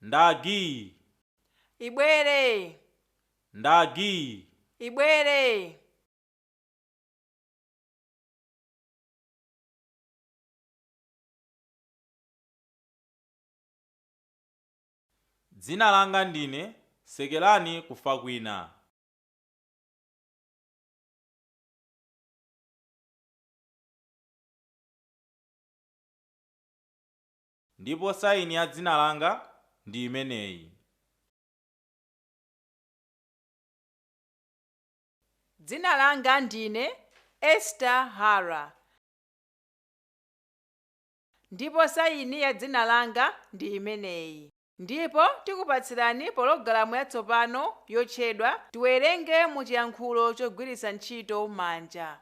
Ndagi. Ibwere. Ndagi. Ibwere. Dzina langa ndine Sekelani kufa kwina. Ndipo saini ya dzina langa ndi imeneyi. Dzina langa ndine Esther Hara. Ndipo saini ya dzina langa ndi imeneyi. Ndipo tikupatsirani pologalamu yatsopano yotchedwa Tiwerenge mu chiyankhulo chogwiritsa ntchito manja.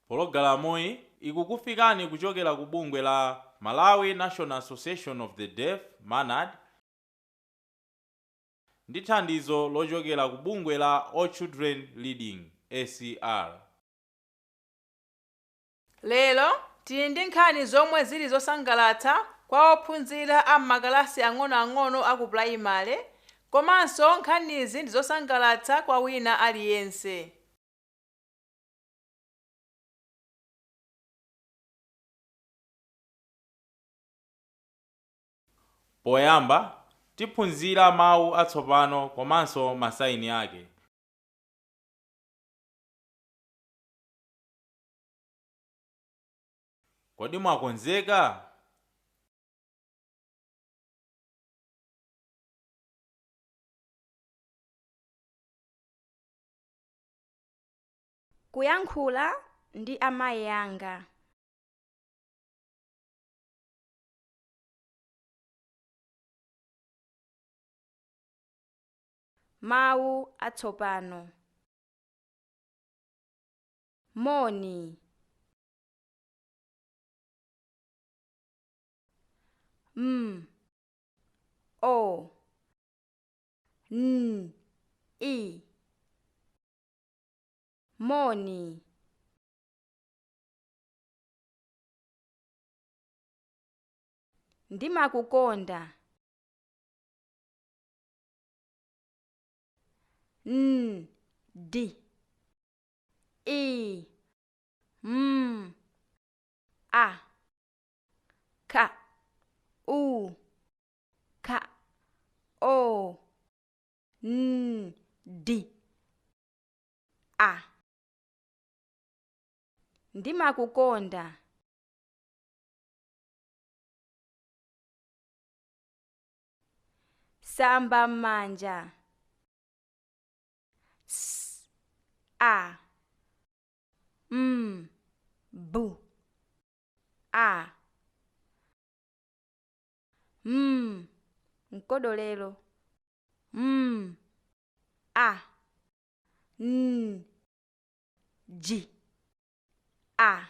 Pologalamuyi ikukufikani kuchokera ku bungwe la Malawi National Association of the Deaf, MANAD, ndi thandizo lochokera ku bungwe la All Children Leading, ACR. Lero tili ndi nkhani zomwe zili zosangalatsa kwa ophunzira a m'makalasi ang'onoang'ono a ku purayimale, komanso nkhanizi ndi zosangalatsa kwa wina aliyense. Poyamba, tiphunzira mawu atsopano komanso masaini ake. Kodi mwakonzeka? Kuyankhula ndi amayi anga. Mawu atsopano. Moni. M. O. N. I. Moni. Ndimakukonda. N. D. I. M. A. K. U. K. O. N. D. A. Ndimakukonda. Samba m'manja. S. A. M. B. A. M. Mkodolero. M. A. N. G. A.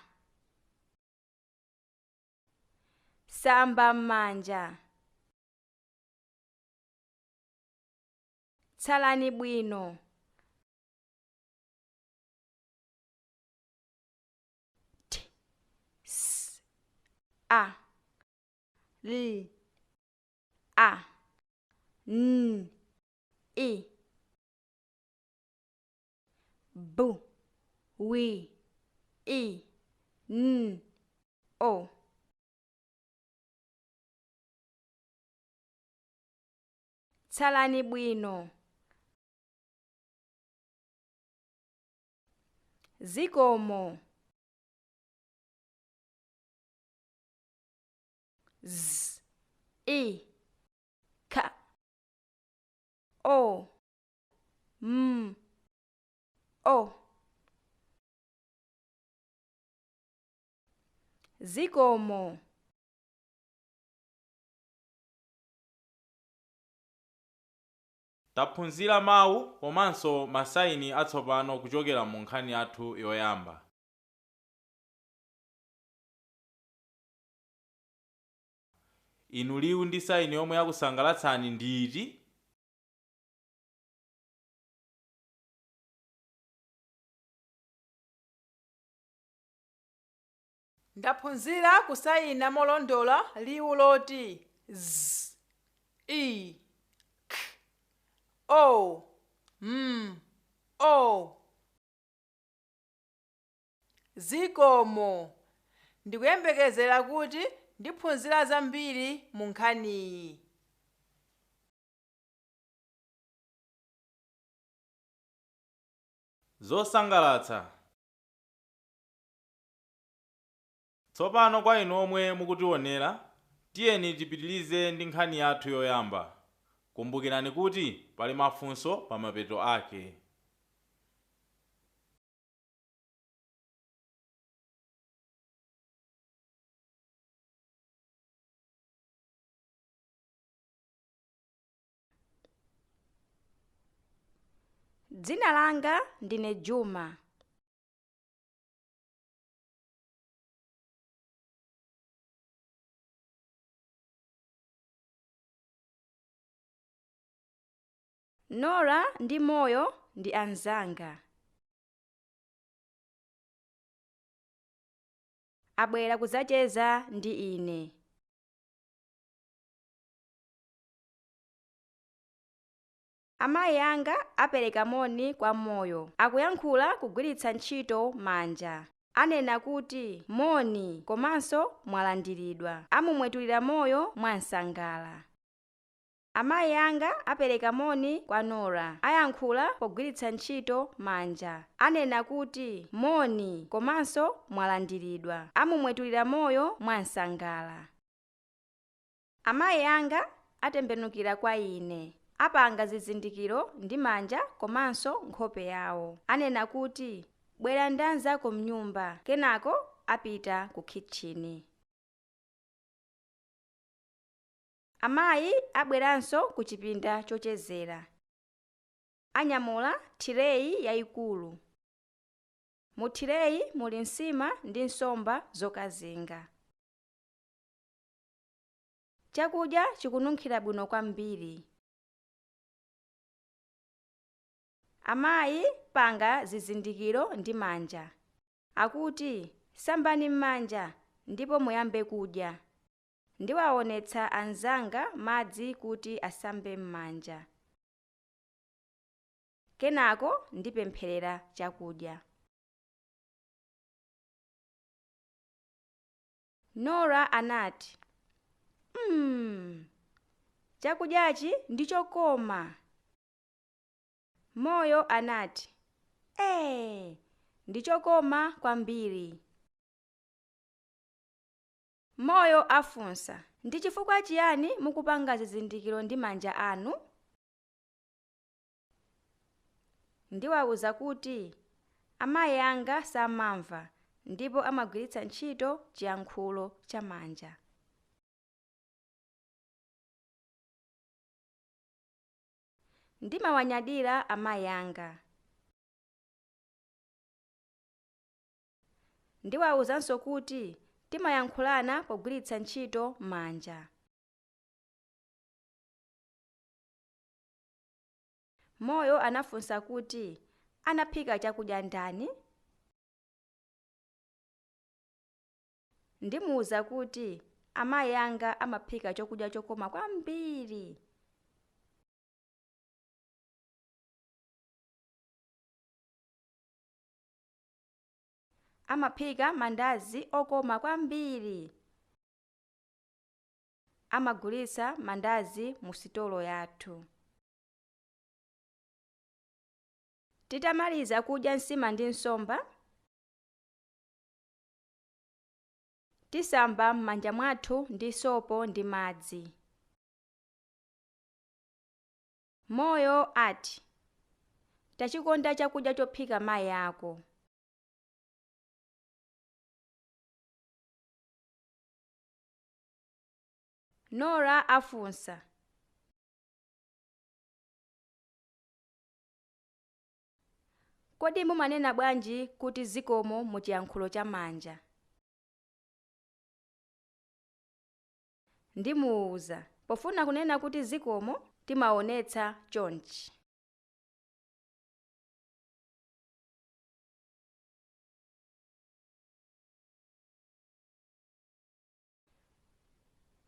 Samba m'manja. Tsalani bwino. T. S. A. L. A. N. I. B. W. I. N. O. Tsalani bwino. Zikomo. Z. I. K. O. M. O. Zikomo. Taphunzira mawu komanso masaini atsopano kuchokera mu nkhani yathu yoyamba. Inu liwu ndi saini yomwe yakusangalatsani ndi iti? Ndaphunzira kusayina molondola liwu loti z, E K O M O. Zikomo. Ndikuyembekezera kuti ndiphunzira zambiri mu nkhaniyi. Zosangalatsa. Tsopano kwa inu omwe mukutionera, tiyeni tipitilize ndi nkhani yathu yoyamba. Kumbukirani kuti pali mafunso pa mapeto ake. Dzina langa ndine Juma. Nora ndi Moyo ndi anzanga. Abwera kudzacheza ndi ine. Amayi anga apereka moni kwa Moyo. Akuyankhula kugwiritsa ntchito manja. Anena kuti moni komanso mwalandiridwa. Amumwetulira Moyo mwansangala. Amayi anga apereka moni kwa Nora. Ayankhula pogwiritsa ntchito manja. Anena kuti moni komanso mwalandiridwa. Amumwetulira Moyo mwansangala. Amayi anga atembenukira kwa ine. Apanga zizindikiro ndi manja komanso nkhope yawo. Anena kuti bwera ndi anzako mnyumba, kenako apita ku kitchini. Amayi abweranso ku chipinda chochezera. Anyamula thireyi yayikulu. Mu thireyi muli nsima ndi nsomba zokazinga. Chakudya chikununkhira bwino kwambiri. Amayi panga zizindikiro ndi manja. Akuti sambani m'manja ndipo muyambe kudya. Ndiwaonetsa anzanga madzi kuti asambe m'manja. Kenako ndipempherera chakudya. Nora anati, Chakudyachi ndi chokoma. Moyo anati, ee, ndi chokoma kwambiri. Moyo afunsa, ndi chifukwa chiyani mukupanga zizindikiro ndi manja anu? Ndiwawuza kuti amayi anga samamva ndipo amagwiritsa ntchito chiyankhulo cha manja. Ndimawanyadira amayi anga. Ndiwawuzanso kuti timayankhulana pogwiritsa ntchito manja. Moyo anafunsa kuti anaphika chakudya ndani? Ndimuwuza kuti amayi anga amaphika chakudya chokoma kwambiri. Amaphika mandazi okoma kwambiri. Amagulitsa mandazi mu sitolo yathu. Titamaliza kudya nsima ndi nsomba, tisamba m'manja mwathu ndi sopo ndi madzi. Moyo ati, tachikonda chakudya chophika mayi ako. Nora afunsa, kodi mumanena bwanji kuti zikomo mu chiyankhulo cha manja? Ndimuwuza, pofuna kunena kuti zikomo timaonetsa chonchi.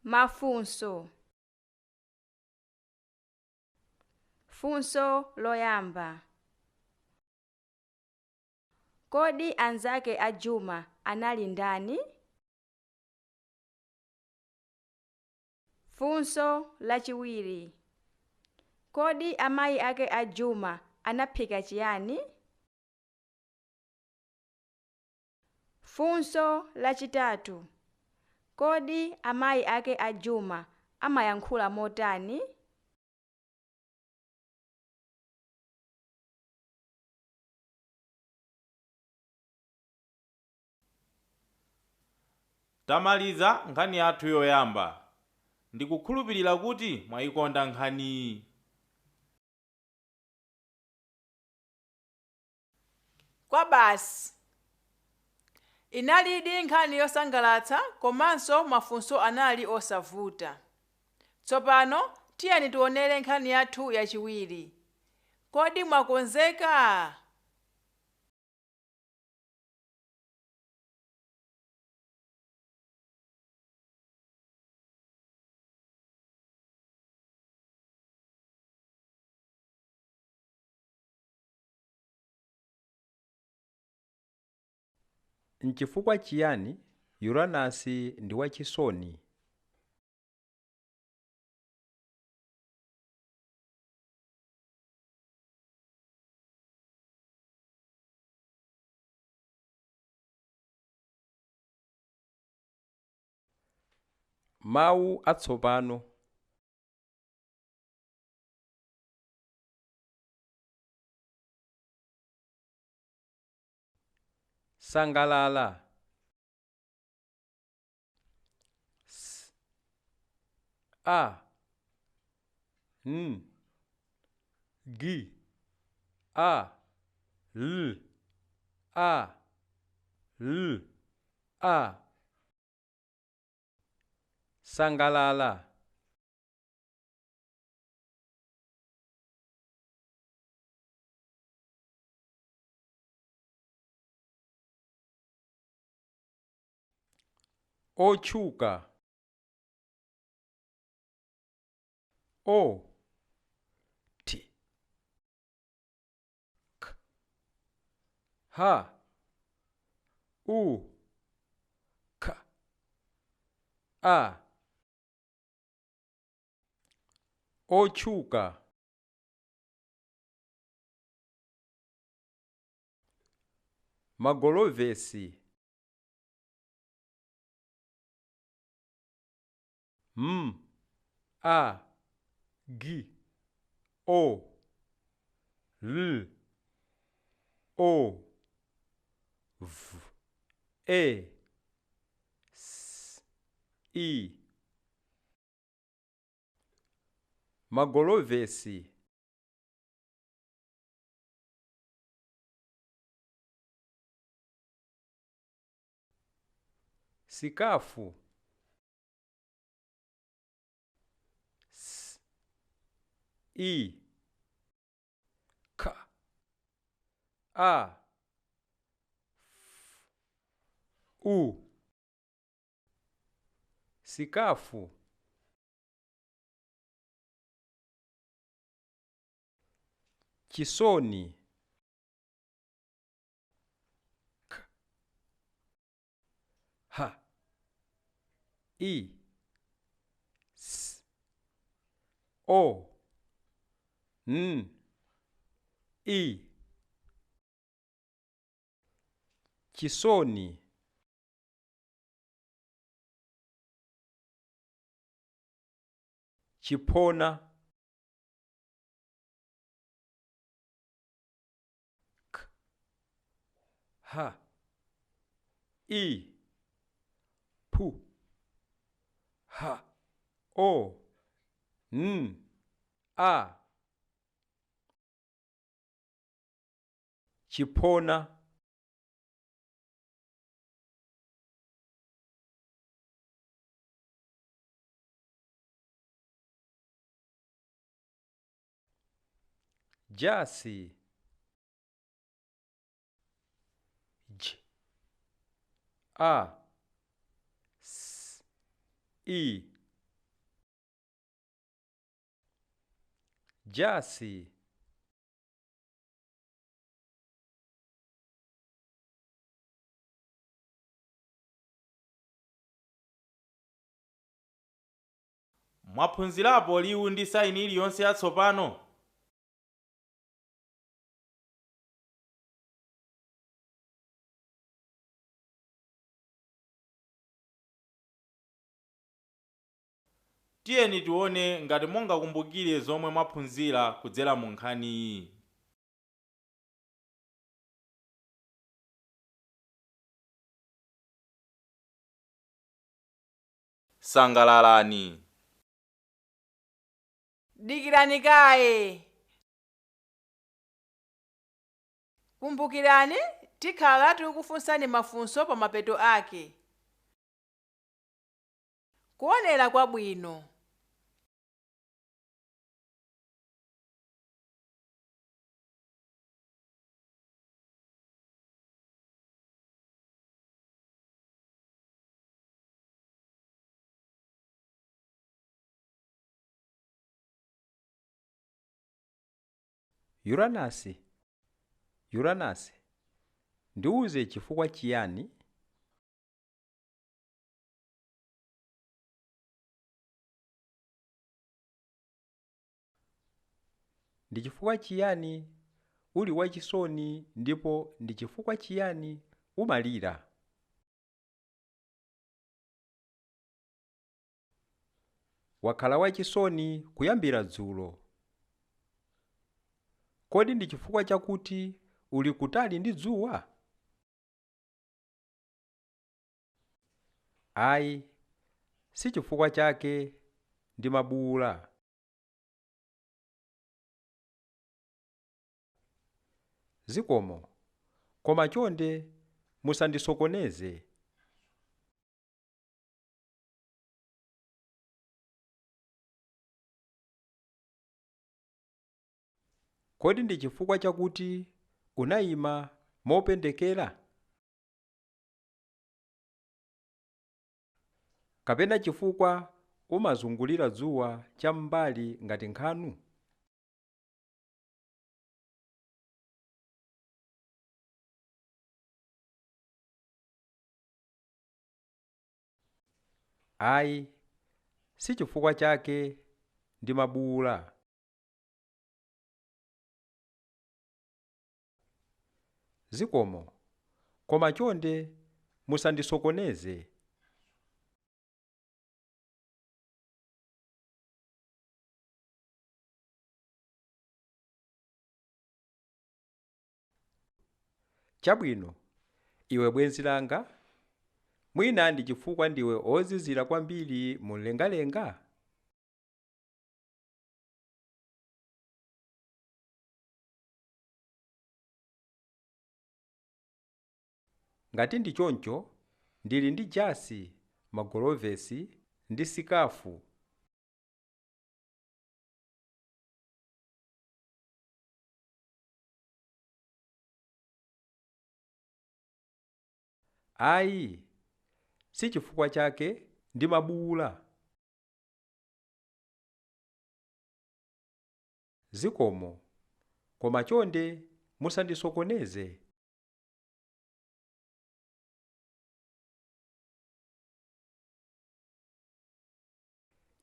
Mafunso. Funso loyamba. Kodi anzake a Juma anali ndani? Funso lachiwiri. Kodi amayi ake a Juma anaphika chiyani? Funso lachitatu. Kodi amayi ake a Juma amayankhula motani? Tamaliza nkhani yathu yoyamba. Ndikukhulupirira kuti mwayikonda nkhaniyi. Kwa basi inalidi nkhani yosangalatsa komanso mafunso anali osavuta. Tsopano tiyeni tionere nkhani yathu yachiwiri. Kodi mwakonzeka? N'chifukwa chiyani Uranasi ndi wachisoni? Mawu atsopano. Sangalala. S A N G A L A L A. Sangalala. Otchuka. O T K H U K A. Otchuka. Magolovesi. M A G O L O V E S I. Magolovesi. Sikafu. S I K A F U. Sikafu. Chisoni. K H I S O N I. Chisoni. Chipona. K H I P H O N A. Chipona. Jasi. J A S I. Jasi. Mwaphunzirapo liwu ndi saini iliyonse yatsopano? Tiyeni tione ngati mungakumbukire zomwe mwaphunzira kudzera mu nkhaniyi. Sangalalani. Dikirani kaye. Kumbukirani, tikhala tikufunsani mafunso pa mapeto ake. Kuonera kwabwino. Uranasi, Uranasi, ndiuze chifukwa chiyani? Ndi chifukwa chiyani uli wachisoni ndipo ndi chifukwa chiyani umalira? Wakhala wachisoni kuyambira dzulo. Kodi ndi chifukwa chakuti uli kutali ndi dzuwa? Ayi, si chifukwa chake ndimabuwula. Zikomo, koma chonde musandisokoneze. Kodi ndi chifukwa chakuti unayima mopendekera? Kapena chifukwa umazungulira dzuwa cham'mbali ngati nkhanu? Ayi, si chifukwa chake ndimabuwula. Zikomo, koma chonde musandisokoneze. Chabwino, iwe bwenzi langa, mwina ndi chifukwa ndiwe ozizira kwambiri mumlengalenga? Ngati ndi choncho, ndili ndi jasi, magolovesi ndi sikafu. Ayi, si chifukwa chake ndimabuwula. Zikomo, koma chonde musandisokoneze.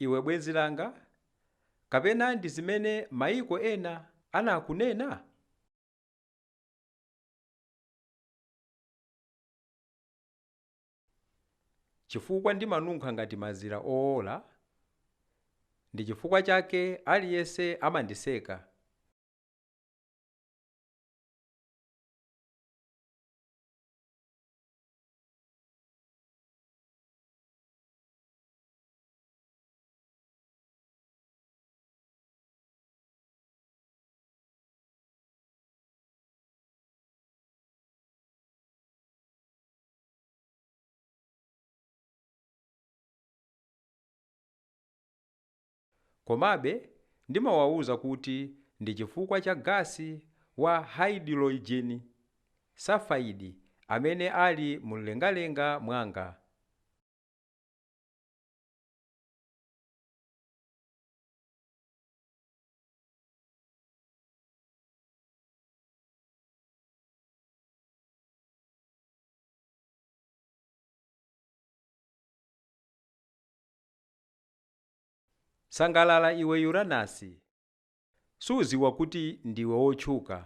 Iwe bwenzi langa, kapena ndi zimene mayiko ena anakunena? Chifukwa ndimanunkha ngati mazira owola, ndi chifukwa chake aliyense amandiseka. Komabe ndimawawuza kuti ndi chifukwa cha gasi wa haidilojeni safaidi amene ali mumlengalenga mwanga. Sangalala iwe Uranasi. Suziwa kuti ndiwe wotchuka.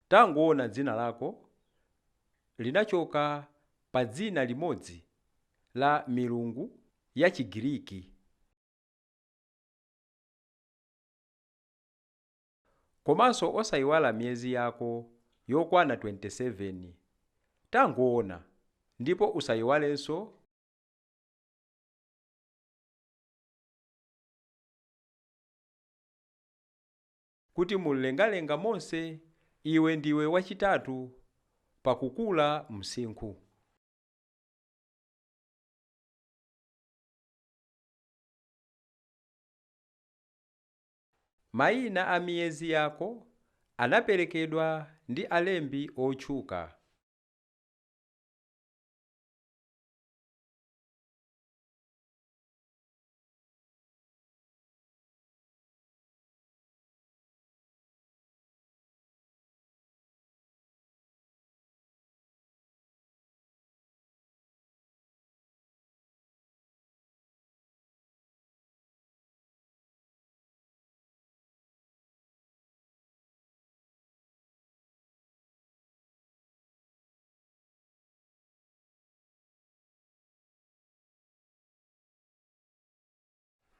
Tangoona dzina lako linachoka pa dzina limodzi la milungu ya Chigiriki. Komanso osayiwala miyezi yako yokwana 27. Tangoona, ndipo usayiwalenso kuti mumlengalenga monse iwe ndiwe wachitatu pakukula msinkhu. Mayina a miyezi yako anaperekedwa ndi alembi otchuka.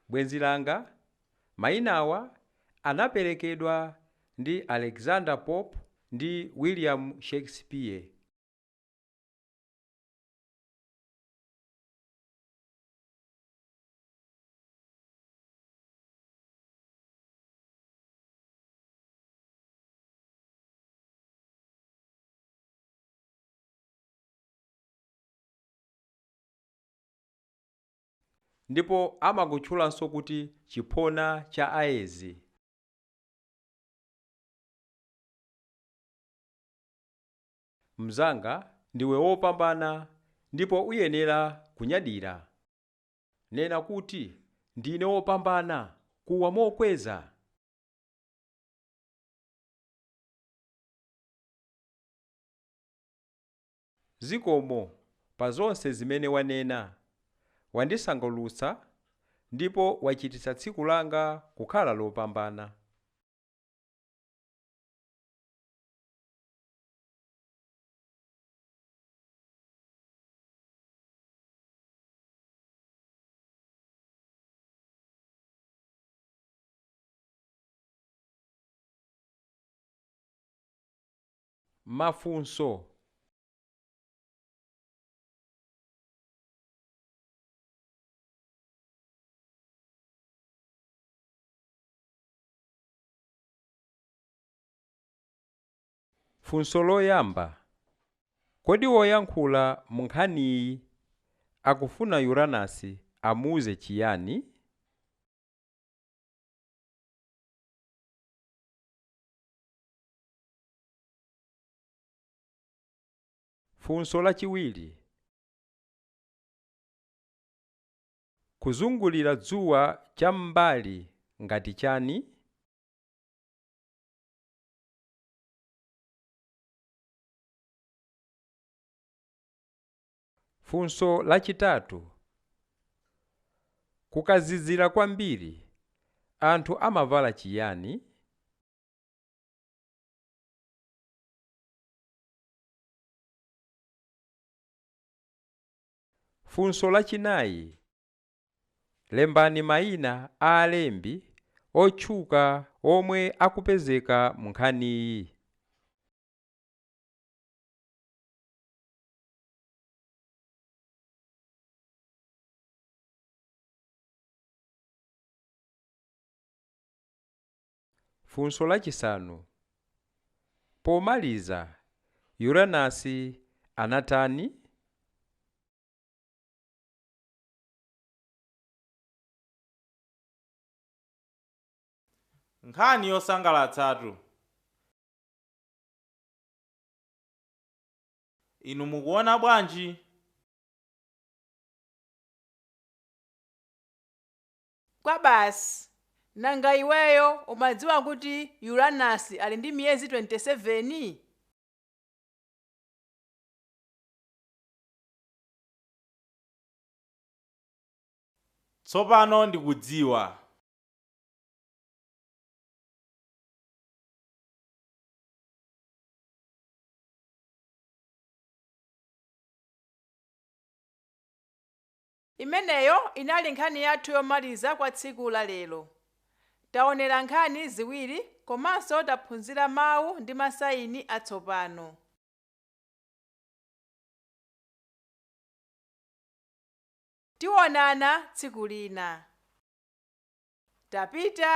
Bwenzi langa, mayinawa anaperekedwa ndi Alexander Pope ndi William Shakespeare. Ndipo amakutchulanso kuti chiphona cha Aezi. Mnzanga, ndiwe wopambana ndipo uyenera kunyadira. Nena kuti, ndine wopambana, kuwa mokweza. Zikomo pa zonse zimene wanena, wandisangalatsa ndipo wachititsa tsiku langa kukhala lopambana. Mafunso. Funso loyamba. Kodi woyankhula mu nkhaniyi akufuna Uranasi amuuze chiyani? Funso lachiwiri. Kuzungulira dzuwa cham'mbali ngati chani? Funso lachitatu. Kukazizira kwambiri, anthu amavala chiyani? Funso lachinayi. Lembani mayina a alembi otchuka omwe akupezeka mu nkhaniyi. Funso lachisanu. Pomaliza, Uranasi anatani? Nkhani yosangalatsatu. Inu mukuona bwanji? Kwa basi, nanga iweyo umadziwa kuti Uranus ali ndi miyezi 27? Tsopano ndikudziwa. Imeneyo inali nkhani yathu yomaliza kwa tsiku la lero. Taonera nkhani ziwiri komanso taphunzira mawu ndi masayini atsopano. Tionana tsiku lina. Tapita.